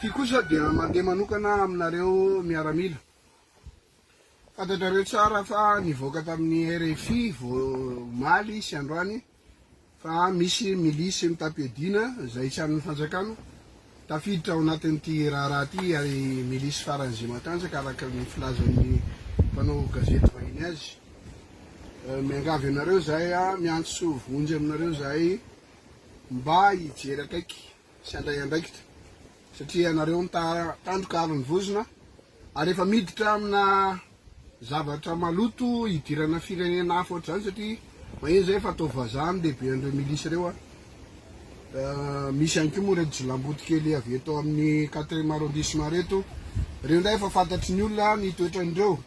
Ity kosa dia mandeha manokana aminareo miaramila. Fantatrareo tsara fa nivoaka tamin'ny rfi vao omaly sy androany fa misy milisy mitam-piadiana izay tsy an'ny fanjakana tafiditra ao anatin'ity raharaha ity ary milisy faran'izay matanjaka araka ny filazan'ny mpanao gazety vahiny azy. Miangavy anareo izahay, miantso vonjy aminareo izahay mba hijery akaiky sy handray andraikitra satria ianareo no tandroka ary ny vozona ary efa miditra amina zavatra maloto hidirana firenena hafa ohatr'izany satria maheno zay fa atao vazaha ny lehibe an'ireo milisy ireo a. Misy ihany koa moa ireto jiolahimboto kely avy eto amin'ny quatrième arrondissement ireto, ireo indray efa fantatry ny olona ny toetran'ireo,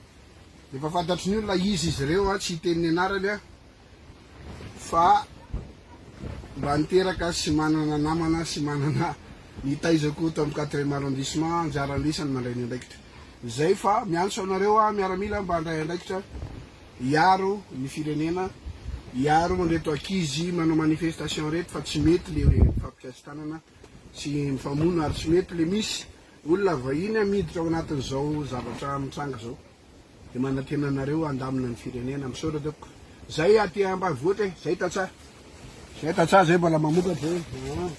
efa fantatry ny olona iza izy ireo a, tsy hiteny ny anarany aho. Fa mba niteraka sy manana namana sy manana nitaiza koa tao amin'ny quatrième arrondissement, anjaran'lisa ny mandray ny andraikitra. Izay fa miantso anareo aho miaramila mba handray andraikitra hiaro ny firenena, hiaro an'ireto ankizy manao manifestation ireto fa tsy mety le mifampikasi-tanana sy mifamono ary tsy mety le misy olona vahiny miditra ao anatin'izao zavatra mitranga izao. Dia manantena anareo handamina ny firenena. Misaotra tompoko. Zay aty ambanivohitra e, zay tantsaha. Zay tantsaha zay mbola mamokatra zay. Ah.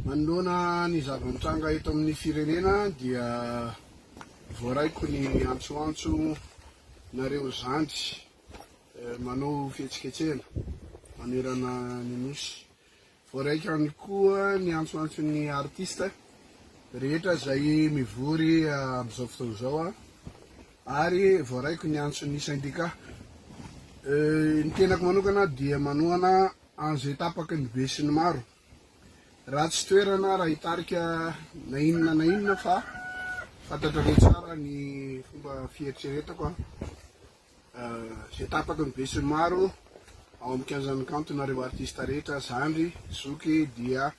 Manoloana ny zava-mitranga eto amin'ny firenena dia voaraiko ny antsoantso nareo zandry manao fihetsiketsehana manerana ny nosy. Voaraiko ihany koa ny antsoantson'ny artiste rehetra izay mivory amin'izao fotoana izao ary voaraiko ny antson'ny syndicat. Ny tenako manokana dia manohana An'izay tapaky ny be sy ny maro. Ratsy toerana raha hitarika na inona na inona fa fantatrareo tsara ny fomba fieritreretako an. Izay tapaky ny be sy ny maro ao amin'ny kianjan'ny kanto nareo artista rehetra, zandry, zoky dia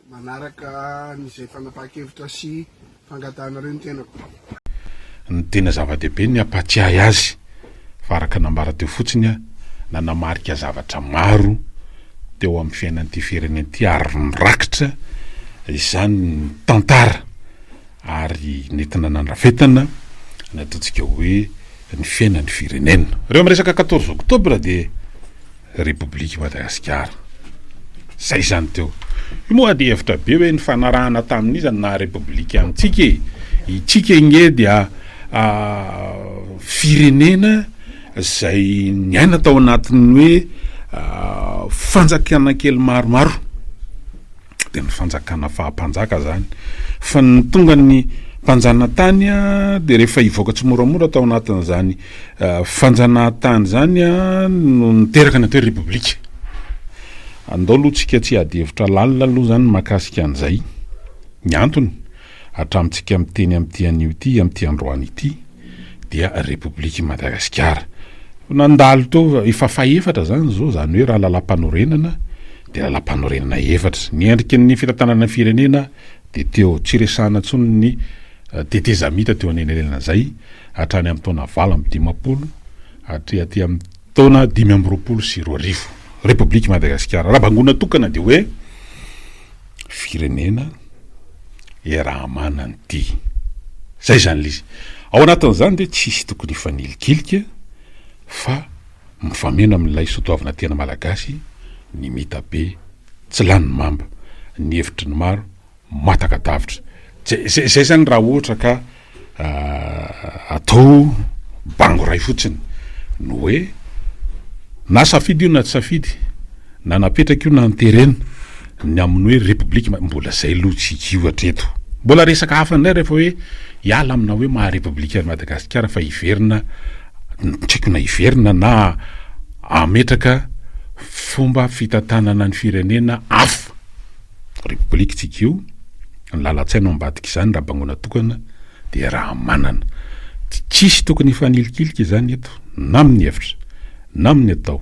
Manaraka an'izay fanapahan-kevitra sy fangatahanareo ny tenako. Ny tena zava-dehibe ny hampatsiahy azy fa araka nambara teo fotsiny aho, nanamarika zavatra maro teo amin'ny fiainan'ity firenena ity ary mirakitra izany ny tantara ary nentina nandrafetana ny ataontsika hoe ny fiainan'ny firenena. Reo miresaka 14 octobre dia Repoblik'i Madagasikara. Zay zany teo. Io moa ady hevitra be hoe nifanarahana tamin'iza ny naha repoblika antsika e. Itsika ange dia firenena zay niaina tao anatin'ny hoe fanjakana kely maromaro. Dia ny fanjakana faha mpanjaka zany. Fa ny tonga ny mpanjanatany dia rehefa hivoaka tsimoramora tao anatin'izany Fanjanahantany izany no niteraka ny atao hoe Repoblika. Andao aloha tsika tsy hiady hevitra lalina aloha izany mahakasika an'izay. Ny antony, hatramintsika miteny amin'ity anio ity, amin'ity androany ity, dia Repoblik'i Madagasikara. Nandalo teo, efa fahefatra izany izao, izany hoe raha lalàmpanorenana dia lalàmpanorenana efatra. Ny endriky ny fitantanana ny firenena dia teo, tsy resahana intsony ny tetezamita teo anelanelan'izay, hatrany amin'ny taona 58 hatria aty amin'ny taona 2025. Repoblik'i Madagasikara. Raha bangoina tokana dia hoe firenena iaraha-manana ity. Zay izany ilay izy. Ao anatin'izany dia tsisy tokony hifanilikilika fa mifameno amin'ilay soatoavina tena malagasy ny mitabe tsy lany ny mamba, ny hevitry ny maro Mataka-davitra. Zay zay zany raha ohatra ka atao bango iray fotsiny no hoe na safidy io na tsy safidy, na napetraka io na noterena, ny amin'ny hoe repoblika, mbola zay aloha tsika io hatreto. Mbola resaka hafa indray rehefa hoe hiala amina hoe maha repoblika an'i Madagasikara fa hiverina, tsy haiko na hiverina na hametraka fomba fitantanana ny firenena hafa. Repoblika tsika io, ny lalan-tsaina ao ambadik'izany raha bangoina tokana dia raha manana. Tsisy tokony hifanilikilika izany eto na amin'ny hevitra. na amin'ny atao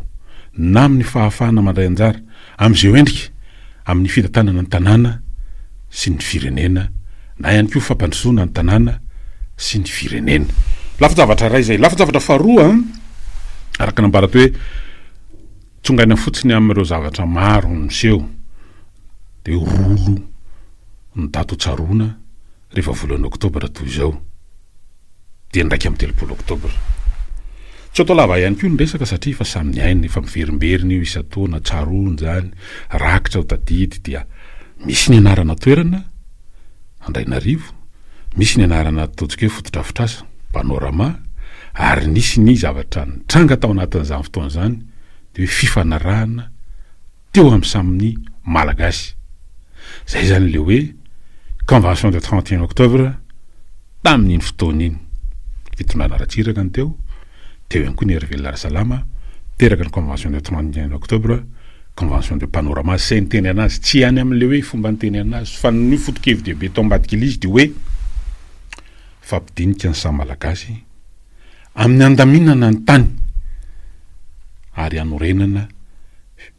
na amin'ny fahafahana mandray anjara amin'izay endrika amin'ny fitantanana ny tanàna sy ny firenena na ihany koa fampandrosoana ny tanàna sy ny firenena. Lafin-javatra iray izay. Lafin-javatra faharoa, araka ny nambara teo hoe tsongaina fotsiny amin'ireo zavatra maro miseho dia rolo ny daty ho tsaroana rehefa volana oktobra toy izao. dia ny 31 oktobra. Tsy atao lava ihany koa ny resaka satria efa samy niaina, efa miverimberina io isan-taona, tsaroana izany, rakitra ho tadidy dia misy ny anarana toerana, Andrainarivo, misy ny anarana ataontsika hoe fotodrafitrasa, Panorama, ary nisy ny zavatra nitranga tao anatin'izany fotoana izany dia hoe fifanarahana teo amin'ny samy Malagasy. Zay zany le hoe convention de 31 octobre tamin'iny fotoana iny. Fitondrana Ratsiraka ny teo, teo ihany koa ny Hery Velona Rasalama, teraka ny convention de 31 octobre, convention de panorama, zay niteny anazy, tsy any amin'le hoe fomba niteny anazy, fa ny foto-kevi-dehibe tao ambadik'ilay izy de hoe fampidinika ny samy Malagasy amin'ny handaminana ny tany ary hanorenana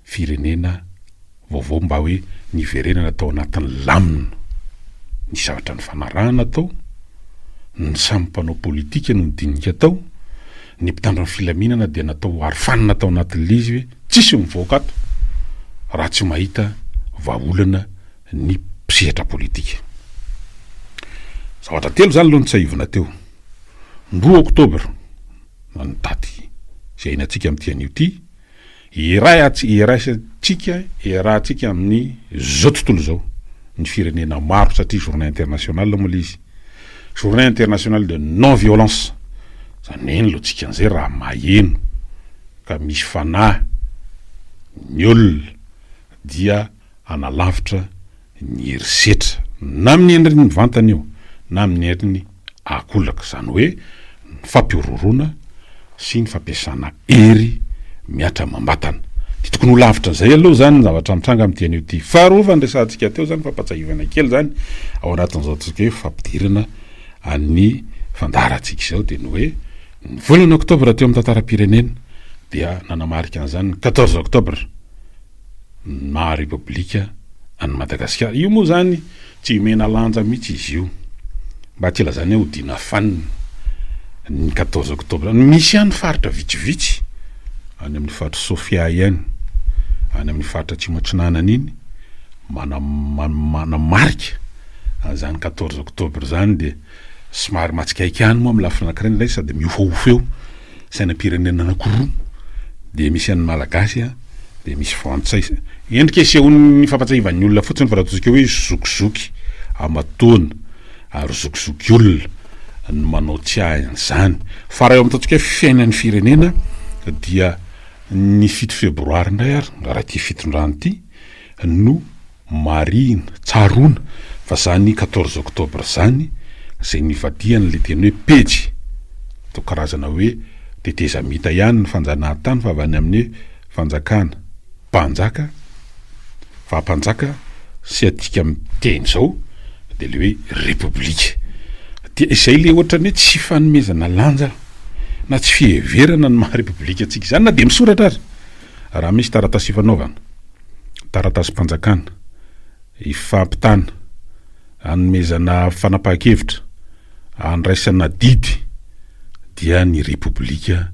firenena vaovao mba hoe niverenana tao anatin'ny lamina. Nisy zavatra nifanarahana tao, ny samy mpanao politika no nidinika tao, ny mpitandro ny filaminana dia natao arofanina tao anatin'ilay izy hoe tsisy mivoaka ato raha tsy mahita vahaolana ny mpisehatra politika. Zavatra telo izany aloha no tsiahivina teo. Ny roa oktobra, na ny daty izay iainantsika amin'ity anio ity, Iray iraisantsika, iarahantsika amin'ny zao tontolo izao, ny firenena maro satria journée internationale moa ilay izy, journée internationale de non violence, izany hoe ny lojikan'izay raha maheno ka misy fanahy ny olona dia hanalavitra ny herisetra na amin'ny endriny mivantana io na amin'ny endriny ankolaka, izany hoe ny fampihorohoroana sy ny fampiasana hery mihatra amam-batana. Dia tokony ho lavitra an'izay aloha izany ny zavatra mitranga amin'ity anio ity. Faharoa fa niresahantsika teo izany, fampahatsiahivana kely izany ao anatin'izao ataontsika hoe fampidirana an'ny fandaharantsika izao dia ny hoe ny volana oktobra teo amin'ny tantaram-pirenena dia nanamarika an'izany ny 14 octobre ny maha repoblika an'i Madagasikara. Io moa izany tsy omena lanja mihitsy izy io. Mba tsy ilazana hoe hodiana fanina ny 14 octobre. Misy ihany faritra vitsivitsy any amin'ny faritry Sofia ihany, any amin'ny faritra Atsimo Atsinanana iny, manamarika an'izany 14 octobre izany dia somary mahatsikaiky ihany moa amin'ny lafiny anankiray ilay sady mihofahofa eo. Sainam-pirenena anankiroa dia misy an'ny Malagasy dia misy Frantsay. Endrika isehoan'ny fampatsiahivan'ny olona fotsiny fa raha ataontsika hoe zokizoky aman-taona ary zokizoky olona no manao tsiahy an'izany. Fa raha eo amin'ny ataontsika hoe fiainan'ny firenena dia ny fito febroary indray ary raha ity fitondrana ity no Marihina, tsaroana, fa zany 14 octobre zany zay nivadihany le teny hoe pejy, toa karazana hoe tetezamita ihany ny fanjanahantany fa avy any amin'ny hoe fanjakana mpanjaka, fa mpanjaka sy atika miteny zao de le hoe repoblika. Dia izay le ohatran'ny hoe tsy fanomezana lanja na tsy fiheverana ny maha repoblika antsika izany na dia misoratra ary. Raha misy taratasy ifanaovana, taratasim-panjakana, ifampitana, anomezana fanapahan-kevitra, andraisana didy dia ny Repoblika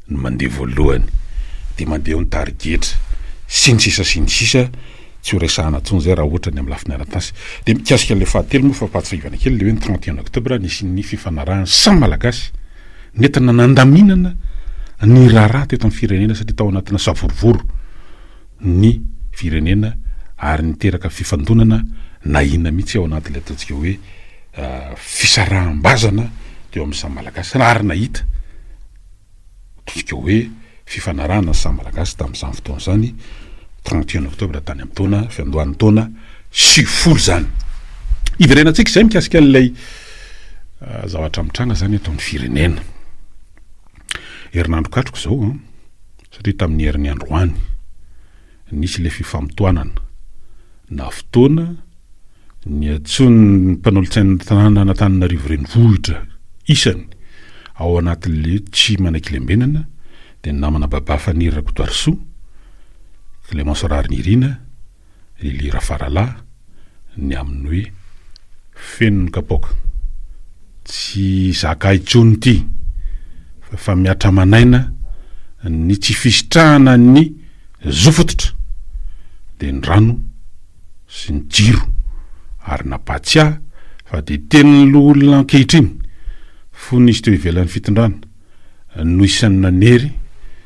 no mandeha voalohany, dia mandeha eo ny tarigetra, sy ny sisa sy ny sisa, tsy ho resahana intsony izay raha ohatra ny amin'ny lafiny ara-tany. Dia mikasika an'ilay fahatelo moa fampahatsiahivana kely ilay hoe ny 31 octobre nisian'ny fifanarahan'ny samy Malagasy Nentina nandaminana ny raharaha teto amin'ny firenena satria tao anatina savorovoro ny firenena ary niteraka fifandonana na inona mihitsy ao anatin'ilay ataontsika hoe fisaraham-bazana teo amin'ny samy Malagasy ary nahita ataontsika hoe fifanarahana ny samy Malagasy tamin'izany fotoana izany, 31 octobre tany amin'ny taona fiandohan'ny taona 90 izany. Hiverenantsika izay mikasika an'ilay ah, zavatra mitranga izany eto amin'ny firenena. Herinandro katroka izao an, satria tamin'ny herin'ny androany nisy ilay fifamotoanana na fotoana Niantsoan'ny mpanolotsain'ny tanànan'Antananarivo Renivohitra isany ao anatin'ilay tsy manaiky lembenana. dia ny namana Baba Faniry Rakotoarisoa, Clémence Raharinirina, Lily Rafaralahy, ny amin'ny hoe feno ny kapoaka. Tsy zaka intsony ity fa efa mihatra aman'aina ny tsy fisitrahana ny zo fototra dia ny rano sy ny jiro ary nampahatsiahy fa dia tenin'ny loholona ankehitriny fony izy teo ivelan'ny fitondrana no isan'ny nanery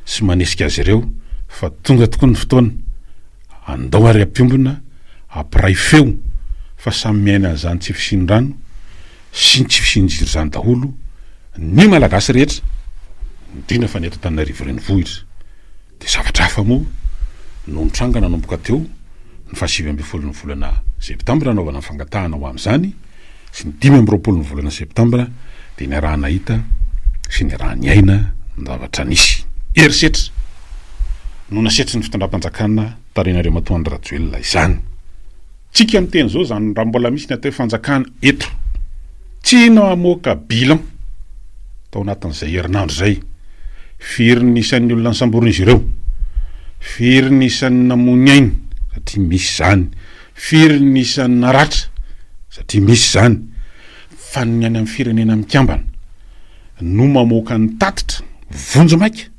sy manesika azy ireo fa tonga tokoa ny fotoana, andao ary hampiombona, hampiray feo fa samy miaina an'izany tsy fisian'ny rano sy ny tsy fisian'ny jiro izany daholo ny Malagasy rehetra, indrindra fa ny eto Antananarivo renivohitra. Dia zavatra hafa moa no nitranga nanomboka teo ny faha 19 ny volana septambra nanaovana ny fangatahana ho amin'izany sy ny 25 ny volana septambra dia niaraha-nahita sy niaraha-niaina ny zavatra nisy. Herisetra no nasetrin'ny fitondram-panjakana tarihin'Andriamatoa Andry Rajoelina izany. Tsika miteny izao izany raha mbola misy ny atao hoe fanjakana eto. Tsy namoaka bilan tao anatin'izay herinandro izay. Firy ny isan'ny olona nosamborin'izy ireo? Firy ny isan'ny namoy ny ainy? Satria misy izany. Firy ny isan'ny naratra? Satria misy izany. Fa ny any amin'ny firenena mikambana no mamoaka ny tatitra vonjimaika,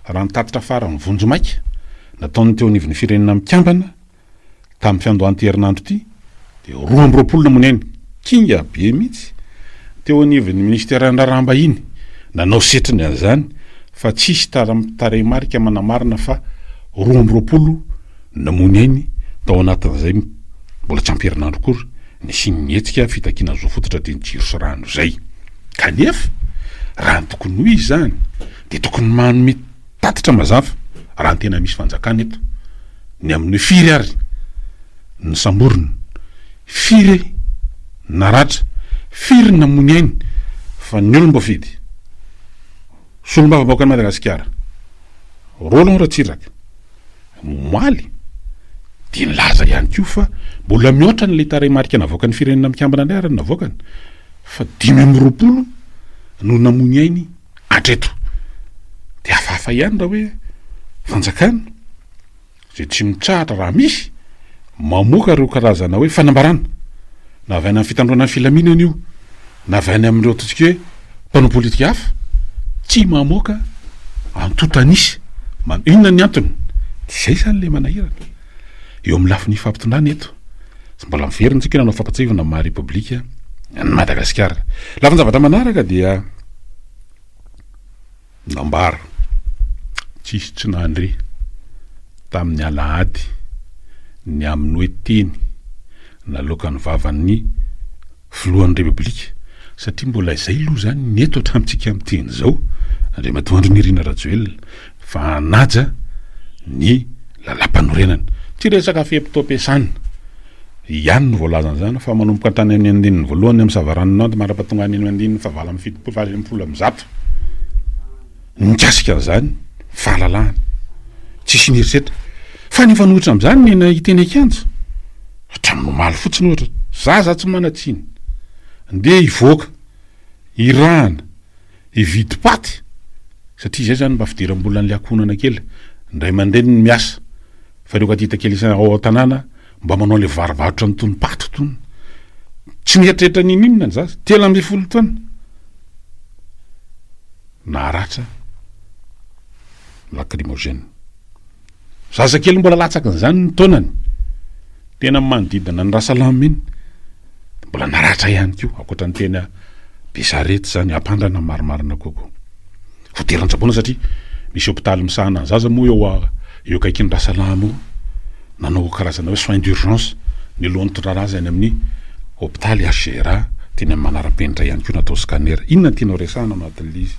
raha ny tatitra farany vonjimaika nataon'ny teo anivon'ny firenena mikambana Tamin'ny fiandohan'ity herinandro ity dia 22 namoy ny ainy, kinga be mihitsy, teo anivon'ny minisiteran'ny raharaham-bahiny nanao setriny an'izany fa tsisy tarehimarika manamarina fa 22 namoy ny ainy tao anatin'izay mbola tsy ampy herinandro akory nisian'ny hetsika fitakiana zo fototra dia ny jiro sy rano izay. Kanefa raha ny tokony ho izy izany dia tokony manome Tatitra mazava, raha ny tena misy fanjakana eto, ny amin'ny hoe firy ary ny samborina, firy naratra, firy ny namoy ny ainy fa ny olom-boafidy, solombavambahoakan'i Madagasikara, Roland Ratsiraka, omaly dia nilaza ihany koa fa mbola mihoatra an'ilay tarehimarika navoakan'ny Firenena Mikambana indray ary ny navoakany fa 25 no namoy ny ainy Hatreto dia hafahafa ihany raha hoe fanjakana izay tsy mitsahatra raha misy mamoaka ireo karazana hoe fanambarana na avy any amin'ny fitandroana ny filaminana io na avy any amin'ireo ataontsika hoe mpanao politika hafa tsy mamoaka antontan'isa inona ny antony dia izay izany ilay manahirana eo amin'ny lafiny fampitondrana eto tsy mbola miverina tsika nanao fampatsiahivana maha repoblika an'i Madagasikara lafin-javatra manaraka dia Nambara, tsisy tsy nandre tamin'ny alahady ny amin'ny hoe teny naloakan'ny vavan'ny filohan'ny Repoblika, satria mbola izay aloha izany ny eto hatramintsika miteny izao, Andriamatoa Andry Nirina Rajoelina, fa hanaja ny lalàmpanorenana. Tsy resaka fe-potoam-piasana. Ihany no voalazan'izany fa manomboka hatrany amin'ny andininy voalohany amin'ny savaranonando mandra-pahatonga any amin'ny andininy fahavalo amby fitopolo 168 mikasika an'izany fahalalahana tsisy ny herisetra fa ny mifanohitra amin'izany ny eny hiteny an-kianja hatramin'ny omaly fotsiny ohatra zaza tsy manan-tsiny ndeha hivoaka hirahana hividy paty satria izay zany mba fidiram-bolan'ilay ankohonana kely ny ray aman-dreniny miasa fa ireo katita kely isana ao an-tanàna mba manao le varovarotra an'itony paty itony tsy mieritreritra n'inon'inona ny zaza 13 taona naharatra lacrymogène zaza kely mbola latsakin'izany ny taonany tena manodidina ny rasalama iny mbola naratra ihany koa ankoatra ny tena besarety zany ampandrana marimarina kokoa Voatery notsaboina satria misy hopitaly misahana ny zaza moa eo eo akaikin'ny Rasalama eo. Nanao karazana hoe soins d'urgence nialohan'ny nitondrana azy any amin'ny hopitaly HGRA teny amin'ny manara-penitra ihany koa natao scanner. Inona no tianao resahana ao anatin'ilay izy?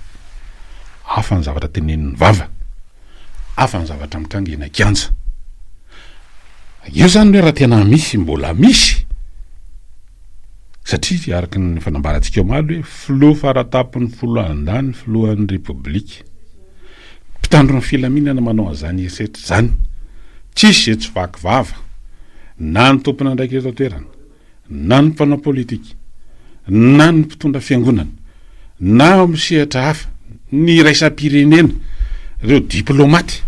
Hafa ny zavatra tenenin'ny vava, hafa ny zavatra mitranga eny an-kianja. Eo izany hoe raha tena misy, mbola misy. Satria araka ny efa nambarantsika omaly hoe filoha faratampon'ny foloalindahy ny filohan'ny Repoblika. Mpitandro ny filaminana manao an'izany herisetra izany. Tsisy izay tsy vaky vava na ny tompon'andraikitra eto an-toerana, na ny mpanao politika, na ny mpitondra fiangonana, na ao amin'ny sehatra hafa, ny iraisam-pirenena. ireo diplaomaty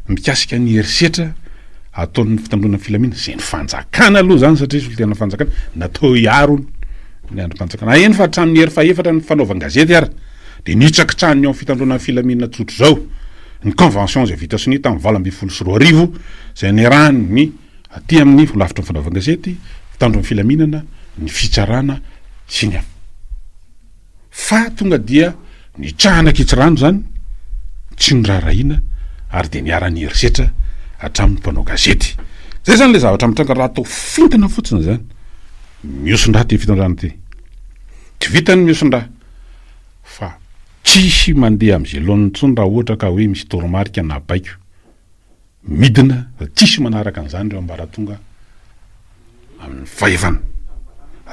mikasika ny herisetra ataon'ny fitandroana ny filaminana, izay ny fanjakana aloha izany satria solontenan'ny fanjakana, natao hiaro ny andrim-panjakana. Eny fa hatramin'ny hery fahefatra ny fanaovan-gazety ary dia nitsakitsahan'ny ao amin'ny fitandroana ny filaminana tsotr'izao ny convention izay vita sonia tamin'ny 2018 izay niarahan'ny aty amin'ny holafitry ny fanaovan-gazety, fitandro ny filaminana, ny fitsarana sy ny hafa. Fa tonga dia nitrahana ankitsirano izany, tsy noraharahiana ary dia niharan'ny herisetra hatramin'ny mpanao gazety. Izay izany ilay zavatra mitranga raha atao fintina fotsiny izany. Mihoson-drà ity fitondrana ity. Tsy vitan'ny mihoson-drà fa tsisy mandeha amin'izay laoniny intsony raha ohatra ka hoe misy toromarika na baiko. Midina fa tsisy manaraka an'izany ireo ambaratonga amin'ny fahefana.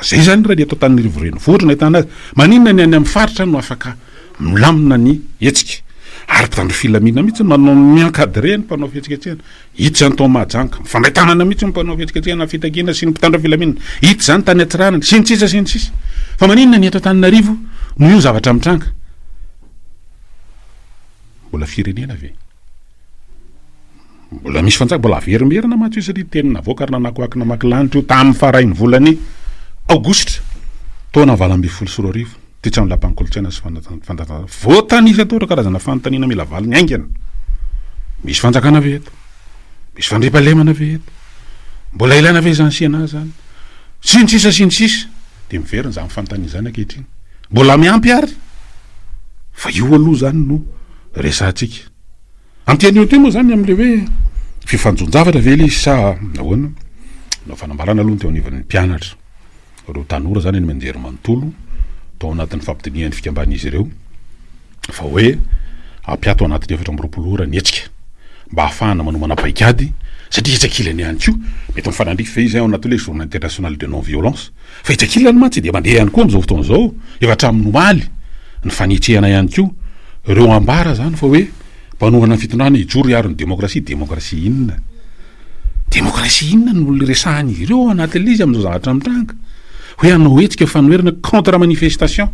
Zay zany raha ny eto Antananarivo renivohitra no ahitana azy. Maninona ny any amin'ny faritra no afaka milamina ny hetsika? Ary mpitandro filaminana mihitsy no manao mi-encadrer ny mpanao fihetsiketsehana. Hita izany tao Mahajanga. Mifandray tanana mihitsy ny mpanao fihetsiketsehana, fitakiana sy ny mpitandro filaminana. Hita izany tany Antsiranana, sy ny sisa sy ny sisa. Fa maninona ny eto Antananarivo no io zavatra mitranga? Mbola firenena ve? Mbola misy fanjaka, mbola averimberina mantsy io satria teny navoaka ary nanakoako namaky lanitra io tamin'ny farain'ny volan'ny aogositra taona 2018 tetsy amin'ny lapan'ny kolontsaina sy fantantanana. Voatanisa tao ireo karazana fanontaniana mila valiny haingana. Misy fanjakana ve eto? Misy fandriampahalemana ve eto? Mbola ilaina ve izany Sénat izany? Sy ny sisa sy ny sisa. Dia miverina izany fanontaniana izany ankehitriny. Mbola miampy ary fa io aloha izany no resahantsika. Amin'ity anio ity moa izany amin'ilay hoe fifanjon-javatra ve ilay izy sa ahoana? Nanao fanambarana aloha ny teo anivon'ny mpianatra, ireo tanora izany eny amin'ny anjerimanontolo tao anatin'ny fampidinihan'ny fikamban'izy ireo fa hoe hampiato anatin'ny 24 ora ny hetsika mba hahafahana manomana paikady satria etsy ankilany ihany koa mety mifanandrify ve izay ao anatin'ilay journée internationale de non violence Fa etsy ankilany mantsy dia mandeha ihany koa amin'izao fotoana izao, efa hatramin'ny omaly, ny fanetsehana ihany koa ireo ambara izany fa hoe mpanohana ny fitondrana hijoro hiaro ny demokrasia, demokrasia inona? Demokrasia inona no resahan'izy ireo ao anatin'ilay izy amin'izao zavatra mitranga? Hoe hanao hetsika fanoherana contre manifestation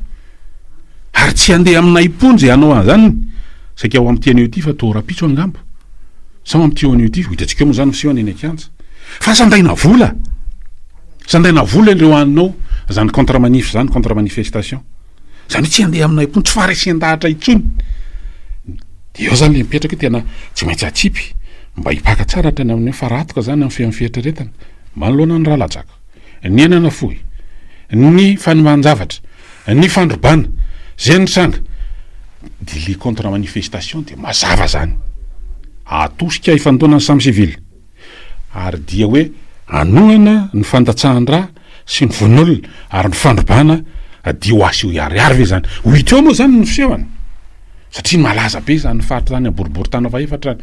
ary tsy handeha aminay ponja hanao an'izany saika ho amin'ity anio ity fa toa rahampitso angamba. Sa ho amin'ity anio ity, ho hitantsika eo moa izany ny fisehony eny an-kianja. Fa sandaina vola! Sandaina vola ireo hanao zany contre manif zany, contre manifestation. Zany hoe tsy handeha aminay koa, tsy faharesen-dahatra intsony. De eo zany le mipetraka hoe tena tsy maintsy atsipy mba hipaka tsara hatrany amin'ny hoe faratoka zany amin'ny feon'ny fieritreretana manoloana ny ra latsaka, ny aina nafoy, ny fanimban-javatra, ny fandrobana, zay nitranga. De le contre manifestation de mazava zany. Atosika hifandona ny samy sivily. ary dia hoe hanohana ny fandatsahan-drà sy ny vono-olona ary ny fandrobana dia ho aseho hiharihary ve izany? Ho hita eo moa izany ny fisehony satria malaza be izany faritra izany boriborintany fahefatra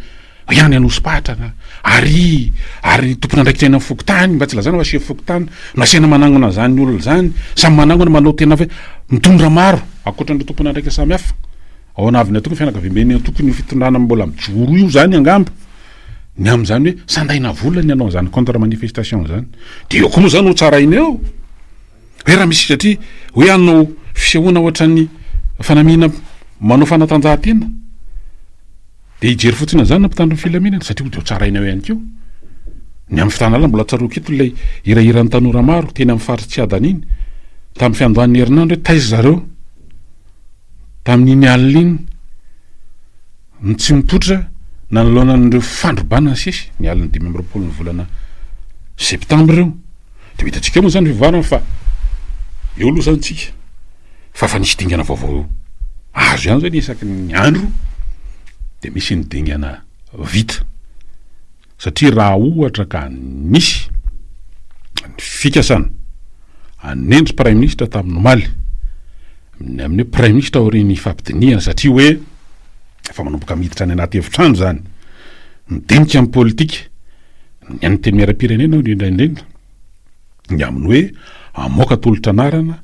any, any Anosipatrana ary ary tompon'andraikitra eny amin'ny fokontany mba tsy lazana fa chef fokontany no asaina manangona an'izany olona izany, samy manangona manao tena hoe mitondra maro ankoatran'ireo tompon'andraikitra samihafa ao anavon'ny antoko ny fianakaviamben'ny antoko ny fitondrana mbola mijoro io izany angamba. Ny amin'izany hoe sandaina vola ny hanao an'izany contre manifestation izany. Dia eo koa moa izany ho tsaraina eo. Hoe raha misy satria hoe hanao fisehoana ohatran'ny fanamiana manao fanatanjahantena dia hijery fotsiny an'izany ny mpitandro ny filaminana satria dia ho tsaraina eo ihany koa. Ny amin'ny fitanalana mbola tsaroako eto ilay hirahiran'ny tanora maro teny amin'ny faritry Tsiadana iny tamin'ny fiandohan'ny herinandro hoe taiza zareo tamin'iny alina iny. Ny tsy mipoitra nanoloana an'ireo fandrobana nisesy ny alin'ny 25 ny volana septambra io. Dia ho hitantsika eo moa izany ny fivoarana fa eo aloha izany tsika fa efa nisy dingana vaovao azo ihany zany isaky ny andro dia misy ny dingana vita. Satria raha ohatra ka nisy ny fikasana hanendry praiminisitra tamin'ny omaly, ny amin'ny hoe praiminisitra aorian'ny fampidinihana satria hoe efa manomboka miditra any anaty efitrano izany, midinika amin'ny politika, ny an'ny Antenimierampirenena indrindra indrindra, ny amin'ny hoe hamoaka tolotra anarana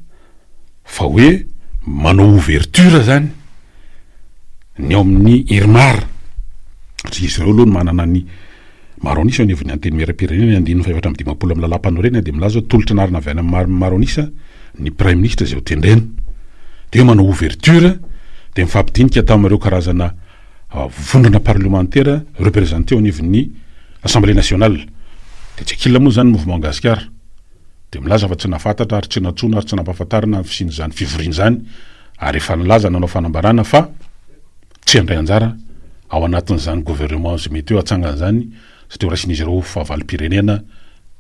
fa hoe manao ouverture zany ny ao amin'ny IRMAR satria izy ireo aloha no manana ny maro an'isa eo anivon'ny Antenimierampirenena, ny andininy fahefatra amby dimampolo amin'ny lalàmpanorenana dia milaza hoe tolotra anarana avy any amin'ny maro an'isa ny praiminisitra izay ho tendrena. Dia hoe manao ouverture dia mifampidinika tamin'ireo karazana. vondrona parlemantera représenté eo anivon'ny Assemblée nationale. Tetsy ankilany moa izany Mouvement Gasikara dia milaza fa tsy nahafantatra ary tsy nantsoina ary tsy nampahafantarina ny fisian'izany fivoriana izany ary efa nilaza nanao fanambarana fa tsy handray anjara ao anatin'izany gouvernement izay mety hoe hatsangana izany satria ho raisin'izy ireo ho fahavalom-pirenena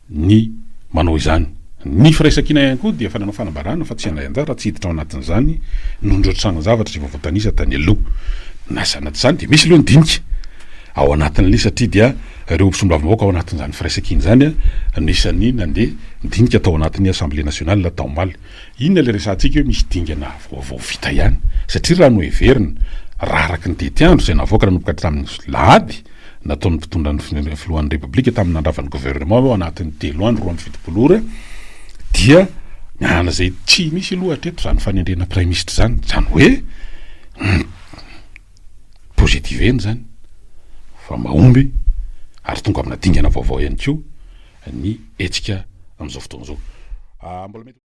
ny manao izany. Ny firaisankina ihany koa dia efa nanao fanambarana fa tsy handray anjara, tsy hiditra ao anatin'izany noho ireo trangan-javatra izay efa voatanisa tany aloha. Na izany na tsy izany dia misy aloha ny dinika ao anatin'ilay satria dia ireo mpisolombavambahoaka ao anatin'izany firaisankina izany no isan'ny nandeha nidinika tao anatin'ny Assemblée nationale tao omaly. Inona ilay resahantsika hoe misy dingana vaovao vita ihany? Satria raha noheverina, raha araka ny tetiandro izay navoaka nanomboka hatramin'ny lahady nataon'ny mpitondra ny filohan'ny Repoblika tamin'ny nandravan'ny gouvernement ao anatin'ny telo andro 72 ora dia miala izay tsy misy aloha hatreto izany fanendrena praiminisitra izany, izany hoe positivena izany fa mahomby ary tonga amina dingana vaovao ihany koa ny hetsika amin'izao fotoana izao. Mbola mety.